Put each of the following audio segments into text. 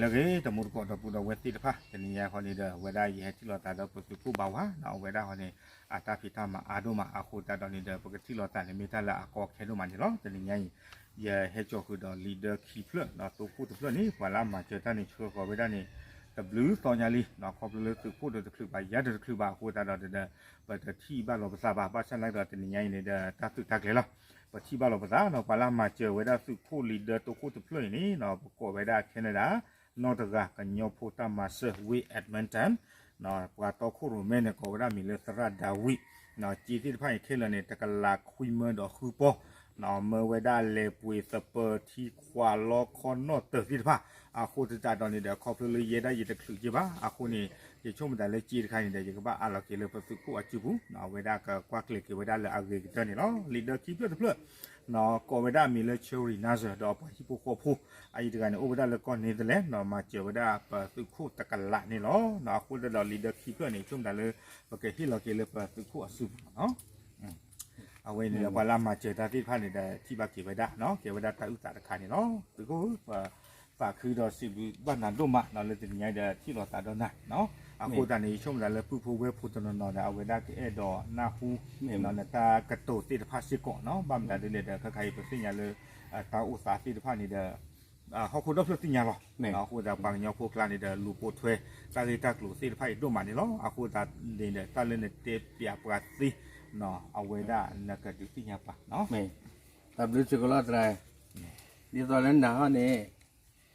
လၢအဂ့ၤ တံၤသကိးဒီပုၢ်ဒီဝဲၢ်သ့ၣ်တဖၣ် တနံၤညါဃီန့ၣ်ဒီး အဝဲဒၣ်ယဟဲထံၣ်လိာ်သးဒီးပသုးခိၣ်ဘၣ်ဝါ အဝဲဒၣ်ဃီန့ၣ် အတၢ်ဖံးတၢ်မၤအါဒိၣ်မးအဃိသတးဒီးန့ၣ်ဒီး ပကထံၣ်လိာ်သးန့ၣ် မ့ၢ်တၢ်လၢအကီခဲဒိၣ်မးန့ၣ်လီၤ. တနံၤညါအံၤ ယဟဲစိာ်ဃုာ်ဒီးလံာ်ဒၢခံဖျၢၣ် သုးခိၣ်တဖျၢၣ်န့ၣ် ပှၤလၢအမၤစၢၤတၢ်န့ၣ် ဆှၢဃီၤဝဲဒၣ်န့ၣ် တဘျုးသီညါလံ ခီဖျိလၢသုးခိၣ်ဒီးတချုးဘၣ် ယၤဒီးတချုးဘၣ်အဃိသတးဒီးဒီး ပတထံၣ်ဘၣ်လိာ်ပသးဘၣ် ဘၣ်ဆၣ်နာ်က့ဒီးတနံၤညါအံၤန့ၣ်ဒီး တၢ်သုးတၢ်ကျဲၤလီၤ. ပထံၣ်ဘၣ်လိာ်ပသးနီၤ ပှၤလၢအမၤစၢၤဝဲဒၣ်သုးခိၣ်လံာ်ဒၢသုးခိၣ်တဖျၢၣ်အံၤန့ၣ် ပကိးဝဲဒၣ် Canada နီၢ်တဂၤ ကညီဖိတၢ်မၤစၢၤ ဝ့ၢ် Edmonton ပှၤတီခိၣ်ရိၣ်မဲန့ၣ် ကိးဝဲဒၣ်မံၤလၢသရၣ်ဒၤဝံး စ့သ့ၣ်တဖၣ်အံၤခဲလၢာ်န့ၣ် တကလးခွံမၢဒီးဃုပီၢ် မၢဝဲဒၣ်လဲၤပှ့ၤသပၢၤထံခွးလီခီနီၣ်တၢၤသ့ၣ်တဖၣ် အဃိသတးဒီးန့ၣ်ဒီး ခီဖျိလၢယဲဒၣ်ယတချုးက့ဘၣ် အဃိန့ၣ် ယဆိကမိၣ်သးလၢစ့တခါန့ၣ်ဒီး ယကဘၣ်အးလီၤက့ၤလၢပသုးခိၣ်အစုပူၤ အဝဲဒၣ်ကကွၢ်ကျဲၤက့ၤဝဲဒၣ်လၢအဂ့ၤကတၢၢ်န့ၣ်လီၤ. လံာ်ဒၢခံဖျၢၣ်တဖျၢၣ် ကိးဝဲဒၣ်မံၤလၢ Cherry Nazar ဒီးပှၤဟံၣ်ဖိဃီဖိ အအံၤတဂၤန့ၣ် အိၣ်ဝဲဒၣ်လၢကီၢ် Netherlands မၤစၢၤဝဲဒၣ်ပသုးခိၣ်တကလးန့ၣ်လီၤ. အဃိသတးဒီးလံာ်ဒၢခံဖျၢၣ်န့ၣ် ဆိကမိၣ်သးလၢ ပကဟ့ၣ်လီၤက့ၤလၢပသုးခိၣ်အစုပူၤလီၤ. အဝဲန့ၣ်ဒီး ပှၤလၢအမၤစၢၤတၢ်သ့ၣ်တဖၣ်န့ၣ်ဒီး ထံၣ်ဘၣ်က့ၤဝဲဒၣ် ကဲဝဲဒၣ်တၢ်အုၣ်သးတခါန့ၣ်လီၤ. သုးခိၣ်ဧၢ ပသးခုဒီးစံးဘျုးဘၣ်နၤဒိၣ်မးနီၤ လၢတနံၤညါဒီးထံၣ်လိာ်သးဒီးနၤ အဃိသတးန့ၣ် ယဆိကမိၣ်သးလၢပုၢ်ဖိဝဲၢ်ဖိတနီၤနီၤဒီး အဝဲဒၣ်ကအဲၣ်ဒိးနၢ်ဟူ နတၢ်ကတိၤသ့ၣ်တဖၣ်စ့ၢ်ကီးနီၤ ဘၣ်မတၤဒ်လဲၣ်ဒီး ခဲခါအံၤပသ့ၣ်ညါလၢ တၢ်အိၣ်သးသ့ၣ်တဖၣ်န့ၣ်ဒီး ဟီၣ်ခိၣ်ဒီဖျၢၣ်သ့ၣ်ညါလီၤ. အဃိသတးပှၤကညီဖိကျါန့ၣ်ဒီး လူၤပိာ်ထွဲ တၢ်ဂ့ၢ်တၢ်ကျိၤသ့ၣ်တဖၣ်အံၤဒိၣ်မးန့ၣ်လီၤ. အဃိသတးန့ၣ်ဒီး တၢ်လၢနတဲပျးပှၤသ့ အဝဲဒၣ်နကဒုးသ့ၣ်ညါပှၤနီၤ. တၢ်ဘျုးစ့ၢ်ကီးလီၤသရၣ်, ဒ်သိးလၢနၤဟီန့ၣ်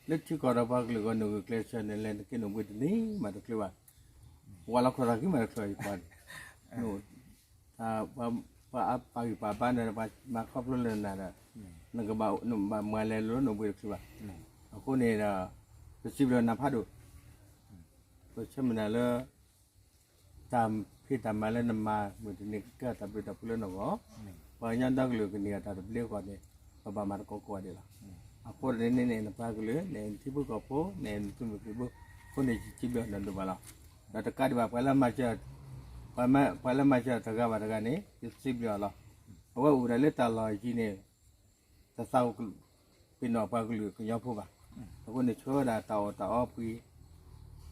လၢထံကီၢ်ဒီးပှၤကလုာ်ဂီၢ်န့ၣ် ဂုာ်ကျဲးစၢးန့ၣ် လဲၤနက့ၤနဘှ့တန့ၢ်မးတချုးဘၣ်, ပှၤလီၤခီၣ်သးခံမးတချုးဘၣ်ယကွၢ်န့ၣ် ပှၤအပာ်ဂံၢ်ပာ်ဘါန့ၣ် ပှၤမၤခီဖျိလၢနၤဒီး နကဘၣ်မၤလဲၤလိာ်နဘှ့တချုးဘၣ်. အဃိန့ၣ်ဒီး ပစံးဘျုးနၤဖးဒိၣ် ပဆၢမုၢ်လၢ်လၢ တၢ်ဖံးတၢ်မၤလၢနမၤမုၢ်တနံၤ ကကဲထီၣ်တၢ်ဘျုးတၢ်ဖှိၣ်လၢနဂီၢ်, ပှၤကညီဒီကလုာ်ကန့ၢ်တၢ်တဘျ့အဂီၢ်န့ၣ် ပဘၣ်မၤသကိးကိးဂၤဒဲးလီၤ. အဃိန့ၣ်န့ၣ် နပှၤကလုာ်န့ၣ် နထံဖိကီၢ်ဖိန့ၣ် နသုးမုၢ်သံၣ်ဘိ အဃိန့ၣ် ယစံးဘျုးနၤဒိၣ်မးလီၤ. ဒီးတကးဒံးဘၣ် ပှၤလၢမၤစၢၤ ပှၤလၢမၤစၢၤတဂၤဘၣ်တဂၤန့ၣ် ယစံးဘျုးအီၤလီၤ. အဝဲအိၣ်ဒၣ်လၢတၢ်လီၢ်အယံၤန့ၣ် တသးအိၣ် ပ့ၤနီၣ်ပှၤကလုာ်ကညီဖိဘၣ်. အဃိန့ၣ်ဆှၢဝဲဒၣ်တၢ်အီၣ်တၢ်အီပှ့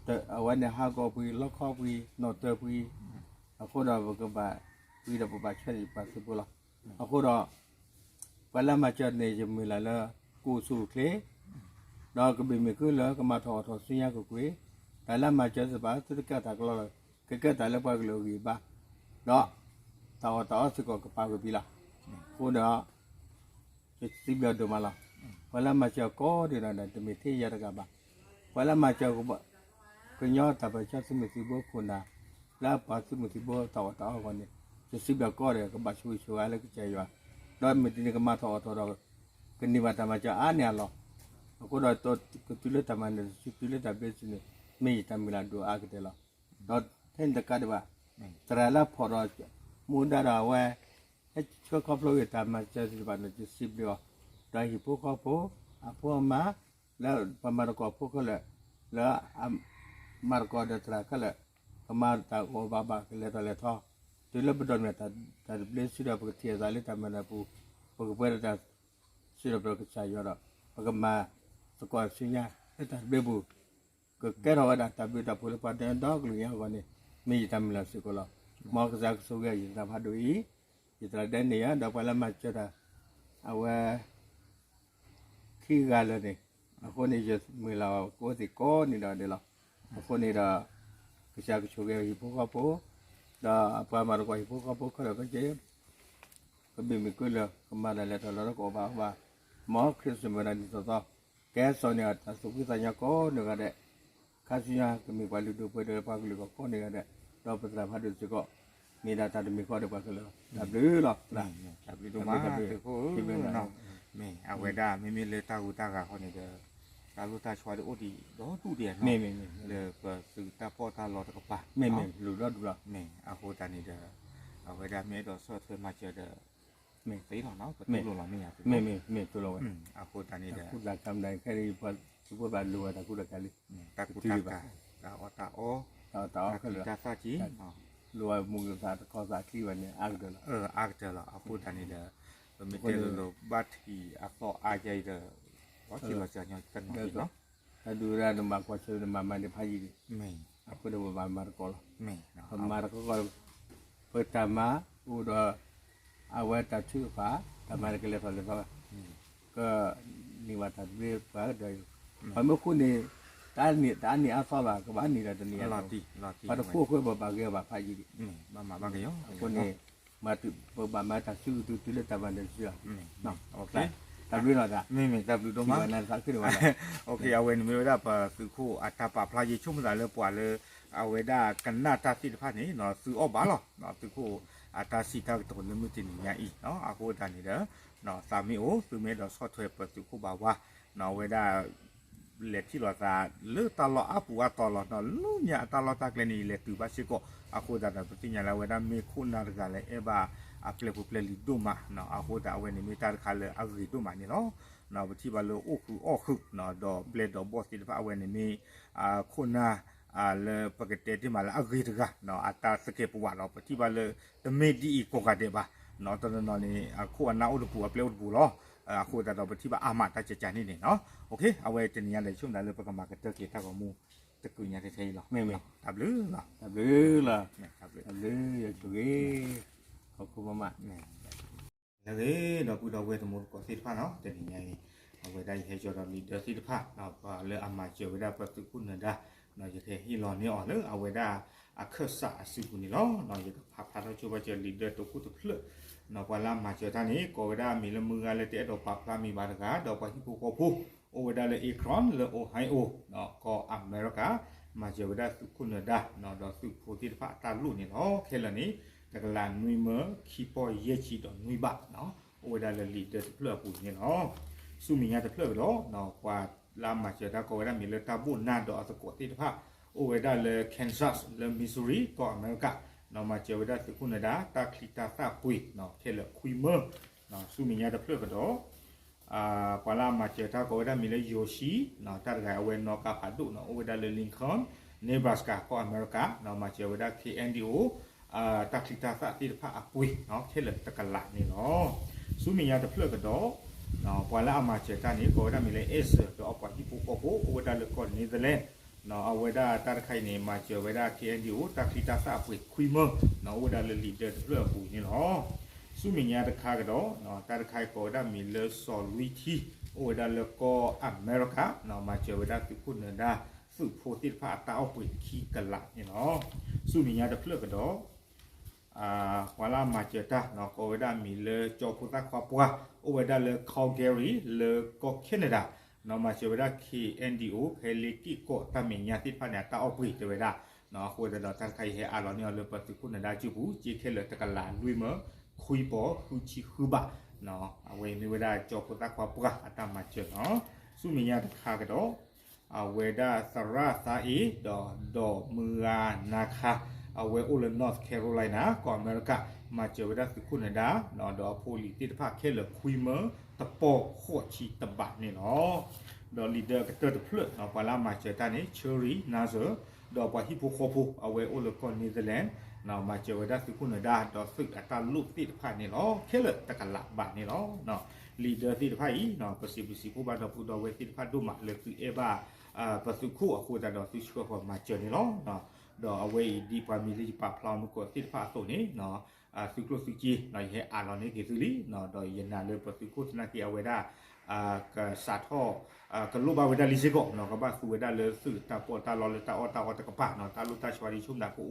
ၤ, အဝဲန့ၣ်ဟးဂီၤပှ့ၤ လီခီပှ့ၤ နီၣ်တၢၤပှ့ၤ, အဃိဒီးပကဘၣ်ပှ့ၤဒီးပဘၣ်ဆၢန့ၢ်ပှၤသုးဖိလီၤ. အဃိဒီး ပှၤလၢမၤစၢၤန့ၣ် ယမုၢ်လၢ်လၢ ကအိၣ်ဆူၣ်အိၣ်ချ့ ဒီးကဘ့ၣ်မ့ၢ်ကုလၢကမၤထီၣ်အီၣ်ထီၣ်ဆူညါကကွ့ၢ်, တၢ်လၢမၤစၢၤသ့ၣ်တဖၣ် သုတကဲထီၣ်တၢ်ကလီလီၤ, ကကဲထီၣ်တၢ်လၢပှၤကလုာ်အဂံၢ်အဘါ, ဒီးတၢ်အီၣ်တၢ်အီစ့ၢ်ကီးကပာ်ဝဲဘံလီၤ. အဃိဒီး ယစံးဘျုးဒိၣ်မးလီၤ. ပှၤလၢမၤစၢၤကိးဒံးနီၢ်ဒီး တမ့ၢ်ထဲယၤတဂၤဘၣ်. ပှၤလၢမၤစၢၤ ကညီတၢ်ပၢၢ်ဆၢသုးမုၢ်သံၣ်ဘိခိၣ်နၢ် လၢပှၤသုးမုၢ်သံၣ်ဘိတၢ်အီၣ်တၢ်အီအဂီၢ်န့ၣ် ယစံးဘျုးကိးဂၤဒဲး ကဘၣ်ဆိၣ်ဂ့ၤဆိၣ်ဝါလၢကစၢ်ယွၤ, ဒီးမုၢ်တနံၤကမၤထီၣ်အီၣ်ထီၣ်ဒီး ကန့ၢ်ဘၣ်တၢ်မၤစၢၤအါန့ၢ်အလီၢ်, အဃိဒီး ကတုၤလၢတၢ်မၤနၢၤ ကတုၤလၢတၢ်ဘျ့စ့ၢ်န့ၣ် မ့ၢ်ယတၢ်မုၢ်လၢ်ဒိၣ်အါကတၢၢ်လီၤ. ဒီးထဲန့ၣ်တကးဒံးဘၣ် သရၣ်လၢဖီၣ်ဒီး မူဒါဒီးအဝဲ ဟဲဆှၢခီဖျိဂ့ၤတၢ်မၤစၢၤသ့ၣ်တဖၣ်န့ၣ် ယစံးဘျုးအီၤ, ဒီးဟံၣ်ဖိဃီဖိ အဖိအမါ လၢပှၤမၤသကိးဖိခဲလၢာ် လၢအမၤသကိးဒီးသရၣ်ခဲလၢာ် ကမၤတၢ်ဂီၤဘၣ်ဘၣ် ကလဲၤထီၣ်လဲၤထီ, တုၤလၢပဒိးန့ၢ်တၢ်တဘျ့စ့ၢ်ဒီး ပကထံၣ်အသးလၢတၢ်မၤနၢၤပူၤ, ပကပှဲၤဒီးတၢ်စံးထီၣ်ပတြၢၤကစၢ်ယွၤဒီး ပကမၤသကိးဆူညါလၢတၢ်တဘျ့ပူၤ ကကဲထီၣ်ဝဲဒၣ်တၢ်ဘျုးတၢ်ဖှိၣ်လၢပှၤကညီဒီကလုာ်ညါအဂီၢ်န့ၣ် မ့ၢ်ယတၢ်မုၢ်လၢ်စ့ၢ်ကီးလီၤ. မ်ကစၢ်ကဆိၣ်ဂ့ၤယသးဖးဒိၣ်အံၤ, ယသရၣ်ဒဲန့ၣ်ယၤ ဒီးပှၤလၢမၤစၢၤတၢ် အဝဲ ခံဂၤလၢာ်န့ၣ်, အဃိန့ၣ် ယမုၢ်လၢ်အီၤကအိၣ်သ့ၣ်ကိးနံၤဒဲးလီၤ. အဃိန့ၣ်ဒီး ကစၢ်ကဆိၣ်ဂ့ၤဟံၣ်ဖိဃီဖိ, ဒီးအပှၤမၤသကိးဟံၣ်ဖိဃီဖိခဲလၢာ်ခဲဆ့ ကဘ့ၣ်မ့ၢ်ကုလၢ ကမၤတၢ်လဲၤထီၣ်လီၤဒီးကအိၣ်ဘၣ်အီၣ်ဘၣ်, မ်ခရံာ်စမၢၤတၢ်ဒ်သိးသိး, ကဲစီၤန့ၣ်တၢ်သူၣ်ဖှံသးညီကိးနံၤဂၤဒဲး, ခါဆူညါကမ့ၢ်ပှၤလုၢ်ဒိၣ်ပှ့ၤဒိၣ်လၢပှၤကလုာ်အဂီၢ်ကိးနံၤဂၤဒဲး, ဒီးပသရၣ်ဖးဒိၣ်စ့ၢ်ကီး မ့ၢ်ဒၣ်တၢ်တမံၤဃီဒီးပှၤကလုာ်လီၤ. တၢ်ဘျုးလီၤ. တၢ်ဘျုးဒိၣ်မး သုးခိၣ်ဧၢ, မ့ၢ်အဝဲဒၣ်မ့မ့ၢ်လၢတၢ်ဂူတၢ်ဂၤဃီန့ၣ်ဒီး တၢ်လိၣ်တၢ်ဆီဒ်အိၣ်ဒံးဒီဒူၣ်ဒံးနီၤ, လၢပသုးတၢ်ပီးတၢ်လီတကပၤ, မ့ၢ်မ့ၢ်လူၤဒီဒူၣ်လီၤ. မ့ၢ်အဃိသတးန့ၣ်ဒီး အဝဲဒၣ်မ့ၢ်အဲၣ်ဒိးဆီၣ်ထွဲမၤစၢၤဒီး မ့ၢ်သ့လီၤနီၤ, ပတူၢ်လိာ်လီၤမ့ၢ်ဧါ, မ့ၢ်မ့ၢ်မ့ၢ်တူၢ်လိာ်ဝဲ, အဃိသတးန့ၣ်ဒီး တၢ်ကူတၢ်ကၤမတၤခဲအံၤ ပှၤသးပှၢ်ဘၣ်လိၤဝဲတၢ်ကူတၢ်ကၤလံ, တၢ်ကူတၢ်ကၤ, တၢ်အီၣ်တၢ်အီ, တၢ်သးကံၢ်, လိၤဝဲမုၢ်သးတခီသးချံဘၣ်န့ၣ် အါကတၢၢ်လီၤ, အါကတၢၢ်လီၤ. အဃိသတးန့ၣ်ဒီး ပမ့ၢ်တဲလိၤလိၤဘၣ်ထံးအသီအါယဲအံၤဒီး ပှၤခံလီၤစၢၤညီကတၢၢ်နီၤ, တၢ်ဒုးဝဲဒၣ်နမၤကွၢ်ဆၢနမၤမၤဒံးဖးယံာ်ဒံး, အဃိန့ၣ်ပဘၣ်မၤသကိးလီၤ. ပမၤတကီၢ်, ပတၢ်မၤအိၣ်ဒီး အဝဲတၢ်ထုကဖၣ် တၢ်မၤတကလဲၤထီၣ်လဲၤထီၣ်, ကန့ၢ်ဘၣ်တၢ်သဘျ့ပှၤဒီး, ပမ့ၢ်ဃုန့ၣ် တၢ်အါန့ၢ်အါသီဘၣ် ကဘၣ်န့ၢ်ဒီးတန့ၢ်အါသီ, ပှၤတခိၣ်အဃိပဘၣ်ဂ့ၤဘၣ်ဖးယံာ်ဒံး, အဃိန့ၣ် ပဘၣ်မၤတၢ်စုကတုၤတုၤလၢတၢ်မၤနၢၤတစု, တၢ်ဘျုးလီၤ, အဝဲန့ၣ်မ့ၢ်ဝဲဒၣ်ပသုးခိၣ်အတၢ်ပာ်ဖျါယံာ်ဆိကမိၣ်သးလၢပှၤလၢ အဝဲဒၣ်ကနၣ်တၢ်သ့ၣ်တဖၣ်န့ၣ် သုအီၣ်ဘၣ်လီၤ, သုးခိၣ်အတၢ်စံးတၢ်ကတိၤလၢမုၢ်တနံၤညါအံၤ, အဃိသတးန့ၣ်ဒီး သးမ့ၢ်အိၣ် သုမ့ၢ်အဲၣ်ဒိးဆီၣ်ထွဲပသုးခိၣ်ဘၣ်ဝါ, အဝဲဒၣ် လဲၤထံၣ်လိာ်သး လၢတၢ်လီၢ်အါပူၤအါတီၤလီၤ, လၢညါအတၢ်လီၢ်တၢ်ကျဲန့ၣ် ယလဲၤတုၤဘၣ်စ့ၢ်ကီး, အဃိသတးဒီး ပသ့ၣ်ညါလၢအဝဲဒၣ်မ့ၢ်ခိၣ်နၢ်တဂၤလၢအဲၣ်ဘၣ်အပျဲၢ်ဖိပျဲၢ်လံၤဒိၣ်မး, အဃိသတးအဝဲန့ၣ်မ့ၢ်တၢ်တခါလၢအဂ့ၤဒိၣ်မးန့ၣ်လီၤ. ပထံၣ်ဘၣ်လၢအိၣ်ဃုာ်အီၣ်ဃုာ် ဒီးဘျဲၣ်ဒီးဘီၣ်သ့ၣ်တဖၣ်အဝဲန့ၣ်မ့ၢ် ခိၣ်နၢ် လၢပကတဲတ့ၢ်မးလၢအဂ့ၤတဂၤ, အတၢ်သကဲးပဝးဒီး ပထံၣ်ဘၣ်လၢ တမ့ၢ်ဒ်အံၤကိးဂၤဒဲးဘၣ်, တနီၤနီၤန့ၣ် အခိၣ်အနၢ်အိၣ်တပူၤ အပျဲၢ်အိၣ်တပူၤလီၤ, အဃိသတးဒီး ပထံၣ်ဘၣ်အါမးတၢ်ကကန့ၣ်န့ၣ်လီၤ. အဝဲတနံၤညါဒီး ဆိကမိၣ်လၢပကမၤကတၢၢ်က့ၤတၢ်ဂီၤမူ တကုာ်ညါထဲထဲအံၤလီၤ. တၢ်ဘျုးလီၤ, တၢ်ဘျုးလီၤ, တၢ်ဘျုး, ယဆိၣ်ဂ့ၤ, ခီခိၣ်မးမး လၢအဂ့ၤ ဒီပုၢ်ဒီဝဲၢ်တံၤသကိးသ့ၣ်တဖၣ်နီၤ, တနံၤညါအံၤ အဝဲဒၣ်ယဟဲကၠီဒီးလံာ်ဒၢသ့ၣ်တဖၣ် ပှၤလၢအမၤစၢၤဝဲဒၣ်ပသုးခိၣ်နၢၤဒါ, ယကဟ့ၣ်လီၤန့ၢ်အီၤလၢအဝဲဒၣ်အခၢၣ်စးအစုပူၤန့ၣ်လီၤ. ယကဖးဖျါထီၣ်ဆိပာ်စၢၤလံာ်ဒၢတခိၣ်တဖျၢၣ်, ပှၤလၢအမၤစၢၤတၢ်န့ၣ် ကိးဝဲဒၣ်အမံၤလၢမုၢ်ဂၤလၢတအဲၣ်ဒိးပာ်ဖျါမံၤဘၣ်တဂၤ, ဒီးပှၤဟံၣ်ဖိဃီဖိ အိၣ်ဝဲဒၣ်လၢ Akron လၢ Ohio ကီၢ်အမဲရကၤ, မၤစၢၤဝဲဒၣ်သုးခိၣ်နၢၤဒါ ဒီးသုးဖိသ့ၣ်တဖၣ်အတၢ်လိၣ်န့ၣ်လီၤ. ခဲလၢာ်န့ၣ် တကလးနွံမၢခံပီၢ်ယဲၢ်ဆံဒီးနွံဘး, အိၣ်ဝဲဒၣ်လၢလံာ်ဒၢတဖျၢၣ်အပူၤန့ၣ်လီၤ. ဆူမဲာ်ညါတဖျၢၣ်ကဒီး ပှၤလၢအမၤစၢၤတၢ်ကိးဝဲဒၣ်မံၤလၢတၢ်ဘိၣ်နါဒီးအသကိးသ့ၣ်တဖၣ် အိၣ်ဝဲဒၣ်လၢ Kansas လၢ Missouri ကီၢ်အမဲရကၤ, မၤစၢၤဝဲဒၣ်သုးခိၣ်နၢၤဒါ တၢ်ချံတၢ်သၣ်ပှ့ၤ ခဲလၢာ်ခွံမၢ, ဆူမဲာ်ညါတဖျၢၣ်ကဒီး ပှၤလၢအမၤစၢၤတၢ်ကိးဝဲဒၣ်မံၤလၢ Yoshi, တၢ်တဂၤအဝဲနီၣ်ကါဖးဒိၣ်နီၤ အိၣ်ဝဲဒၣ်လၢ Lincoln, Nebraska ကီၢ်အမဲရကၤ, မၤစၢၤဝဲဒၣ် K N D O တၢ်ချံတၢ်သၣ်သ့ၣ်တဖၣ်အပှ့ၤ ခဲလၢာ်တကလးန့ၣ်လီၤ. ဆူမဲာ်ညါတဖျၢၣ်ကဒီး ပှၤလၢအမၤစၢၤတၢ်န့ၣ် ကိးဝဲဒၣ်မံၤလၢ Esther ဒီးအပှၤဟံၣ်ဖိဃီဖိ အိၣ်ဝဲဒၣ်လၢကီၢ် Netherlands, အဝဲဒၣ်တၢ်တခါအံၤန့ၣ် မၤစၢၤဝဲဒၣ် K N D O တၢ်ချံတၢ်သၣ်အပှ့ၤခွံမၢ, အိၣ်ဝဲဒၣ်လၢလံာ်ဒၢတဖျၢၣ်အပူၤန့ၣ်လီၤ. ဆူမဲာ်ညါတခါကဒီး တၢ်တခါအံၤကိးဝဲဒၣ်မံၤလၢစီၤလွံထံ, အိၣ်ဝဲဒၣ်လၢကီၢ်အမဲရကၤ, မၤစၢၤဝဲဒၣ်သုးခိၣ်နၢၤဒါ သုးဖိသ့ၣ်တဖၣ်အတၢ်အီၣ်ပှ့ၤခံကလးန့ၣ်လီၤ. ဆူမဲာ်ညါတဖျၢၣ်ကဒီး ပှၤလၢအမၤစၢၤတၢ် ကိးဝဲဒၣ်မံၤလၢကၠီဖိသၣ်ခွါပှၢ် အိၣ်ဝဲဒၣ်လၢ Calgary လၢကီၢ် Canada, မၤစၢၤဝဲဒၣ် K N D O ဖဲလ့က့ၢ်ကီၢ်တၢ်မဲာ်ညါသ့ၣ်တဖၣ်န့ၣ် အတၢ်အီၣ်ပှ့ၤတဲဝဲဒၣ်, အဃိသတးဒီးတၢ်တခါအံၤဟဲအးလီၤန့ၢ်အီၤလၢပသုးခိၣ်နၢၤဒါစုပူၤ က့ခဲလၢာ်တကလးလွံၢ်မၢ ခွံပီၢ်ဃုဆံဃုဘး, အဝဲအံၤမ့ၢ်ဝဲဒၣ်ကၠီဖိသၣ်ခွါပှၢ်အတၢ်မၤစၢၤနီၤ. ဆူမဲာ်ညါတခါကဒီး အဝဲဒၣ်သရၣ်သးအ့ၣ် ဒီးဒီးမုၢ်ဂၤနါခါ အဝဲအိၣ်လၢ North Carolina ကီၢ်အမဲရကၤ, မၤစၢၤဝဲဒၣ်သုးခိၣ်နၢၤဒါ ဒီးအဖိအလံၤသ့ၣ်တဖၣ်ခဲလၢာ်ခွံမၢ တပီၢ်ဃိးဆံတဘးန့ၣ်လီၤ. ဒီးလံာ်ဒၢအကတၢၢ်တဖျၢၣ် ပှၤလၢအမၤစၢၤတၢ်န့ၣ် Cherry Nazar ဒီးပှၤဟံၣ်ဖိဃီဖိ အဝဲအိၣ်လၢကီၢ် Netherlands, မၤစၢၤဝဲဒၣ်သုးခိၣ်နၢၤဒါ ဒီးသုးအတၢ်လိၣ်သ့ၣ်တဖၣ်န့ၣ်လီၤ. ခဲလၢာ်တကလးဘးန့ၣ်လီၤ. လံာ်ဒၢသ့ၣ်တဖၣ်အံၤ ပစံးဘျုးစံးဖှိၣ်ဘၣ်ဒီပုၢ်ဒီဝဲၢ်သ့ၣ်တဖၣ်ဒိၣ်မးလၢသုအဲၣ်ဘၣ် ပသုးခိၣ်အဃိသတးဒီးသုဆှၢဃီၤမၤစၢၤန့ၣ်လီၤ. ဒီးအဝဲအံၤဒ်ပှၤမံၤလၢယပာ်ဖျါမူကိးသ့ၣ်တဖၣ်အသိးန့ၣ် သုကျိၣ်သုစ့ ယဟဲအးလီၤန့ၢ်က့ၤသုလံ, ဒီးယနာ်လၢပသုးခိၣ်သနာ်က့အဝဲဒၣ် ကစးထီၣ် ကလိၣ်ဘၣ်ဝဲဒၣ်လံစ့ၢ်ကီး ကဘၣ်သူဝဲဒၣ်လၢသုးတၢ်ပီးတၢ်လီလၢတၢ်အီၣ်တၢ်အီတကပၤနီၤ,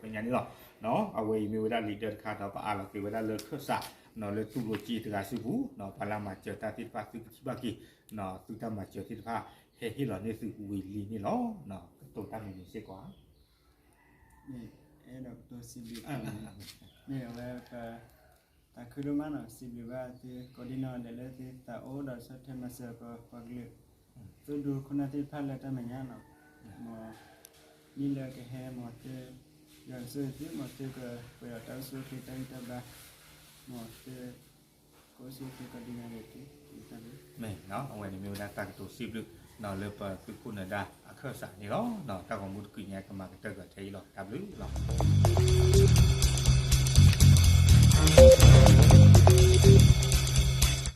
တၢ်လိၣ်တၢ်ဆှးဒ်ဆိကမိၣ်ကအိၣ်ဒီဒူၣ်ဒီထၢညါန့ၣ်လီၤ. အဝဲအံၤမ့ၢ်ဝဲဒၣ်လံာ်ဒၢတခါဒီးပအးလီၤက့ၤဝဲဒၣ်လၢခၢၣ်စး လၢသူးလိာ်က့ၤတဂၤစုပူၤ ပှၤလၢမၤစၢၤတၢ်သ့ၣ်တဖၣ်သုကထံၣ်ဘၣ်က့ၤ သုတၢ်မၤစၢၤသ့ၣ်တဖၣ် ဟဲဟ့ၣ်လီၤန့ၢ်သုဝံၤလံန့ၣ်လီၤ. ကတိၤတၢ်မ့ၢ်န့ၣ်စ့ၢ်ကီးဧါ. အဲၣ်ဒိးကတိၤစံးဘျုး မ့ၢ်အဝဲပ တၢ်ခုဒိၣ်မးနီၤ စံးဘျုးဘၣ်သုကိးဒံနီၢ်ဒဲးလၢသုသးအိၣ်ဒီးဆီၣ်ထွဲမၤစၢၤပပှၤကလုာ် သုဒူခိၣ်နၢ်သ့ၣ်တဖၣ်လၢတၢ်မဲာ်ညါနီၤ, မ်နံၣ်လၢကဟဲ မ်သု ယွၤကဆိၣ်ဂ့ၤသု မ်သုကပှဲၤဒီးတၢ်အိၣ်ဆူၣ်အိၣ်ချ့တၢ်ဂံၢ်တၢ်ဘါ, မ်သု ကအိၣ်ဆူၣ်အိၣ်ချ့ကိးဒံနီၢ်ဒဲးတက့ၢ်. မ့ၢ်နီၤ အဝဲန့ၣ်မ့ၢ်ဝဲဒၣ်တၢ်ကတိၤစံးဘျုး လၢပသုးခိၣ်နၢၤဒါအခၢၣ်စးန့ၣ်လီၤ. တၢ်ဂီၤမူတကုာ်ညါကမၤကတၢၢ်ကီးထဲအံၤလီၤ. တၢ်ဘျုးလီၤ.